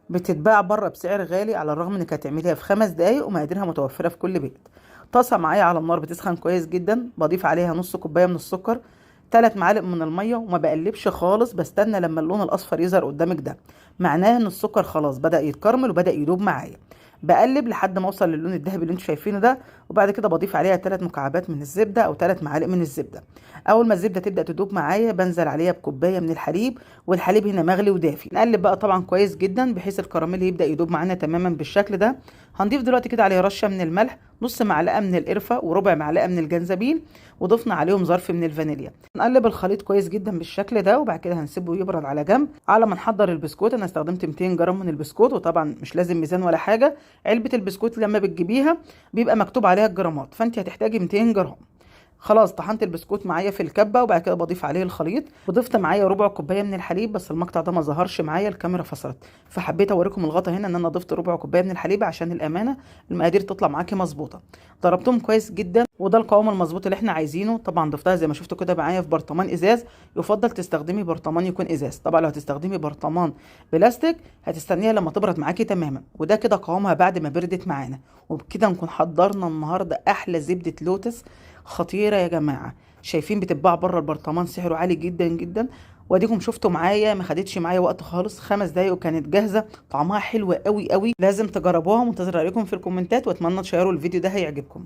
بتتباع بره بسعر غالي، على الرغم انك هتعمليها في 5 دقايق ومقاديرها متوفرة في كل بيت. طاسه معايا على النار بتسخن كويس جدا، بضيف عليها نص كوباية من السكر، 3 معالق من الميه، وما بقلبش خالص، بستنى لما اللون الاصفر يظهر قدامك. ده معناه ان السكر خلاص بدأ يتكرمل وبدأ يدوب معايا. بقلب لحد ما اوصل للون الذهبي اللي انتوا شايفينه ده، وبعد كده بضيف عليها 3 مكعبات من الزبدة او 3 معالق من الزبدة. اول ما الزبدة تبدا تدوب معايا بنزل عليها بكوبايه من الحليب، والحليب هنا مغلي ودافي. نقلب بقى طبعا كويس جدا بحيث الكراميل يبدا يدوب معانا تماما بالشكل ده. هنضيف دلوقتي كده عليه رشه من الملح، نص معلقه من القرفه، وربع معلقه من الجنزبيل، وضفنا عليهم ظرف من الفانيليا. نقلب الخليط كويس جدا بالشكل ده، وبعد كده هنسيبه يبرد على جنب على ما نحضر البسكوت. انا استخدمت 200 جرام من البسكوت، وطبعا مش لازم ميزان ولا حاجة. علبة البسكوت لما بتجيبيها بيبقى مكتوب عليها الجرامات، فانت هتحتاجي 200 جرام. خلاص طحنت البسكوت معايا في الكبه، وبعد كده بضيف عليه الخليط، وضفت معايا ربع كوباية من الحليب، بس المقطع ده ما ظهرش معايا، الكاميرا فصلت، فحبيت اوريكم الغطا هنا ان انا ضفت ربع كوباية من الحليب عشان الامانة المقادير تطلع معاكي مظبوطة. ضربتهم كويس جدا، وده القوام المظبوط اللي احنا عايزينه. طبعا ضفتها زي ما شفتوا كده معايا في برطمان ازاز، يفضل تستخدمي برطمان يكون ازاز. طبعا لو هتستخدمي برطمان بلاستيك هتستنيها لما تبرد معاكي تماما. وده كده قوامها بعد ما بردت معانا. وبكده نكون حضرنا النهارده احلى زبدة لوتس خطيرة يا جماعة. شايفين بتتباع بره، البرطمان سعره عالي جدا جدا، واديكم شفتوا معايا ما خدتش معايا وقت خالص، 5 دقايق وكانت جاهزة. طعمها حلو قوي قوي، لازم تجربوها. منتظره رايكم في الكومنتات، واتمنى تشيروا الفيديو ده هيعجبكم.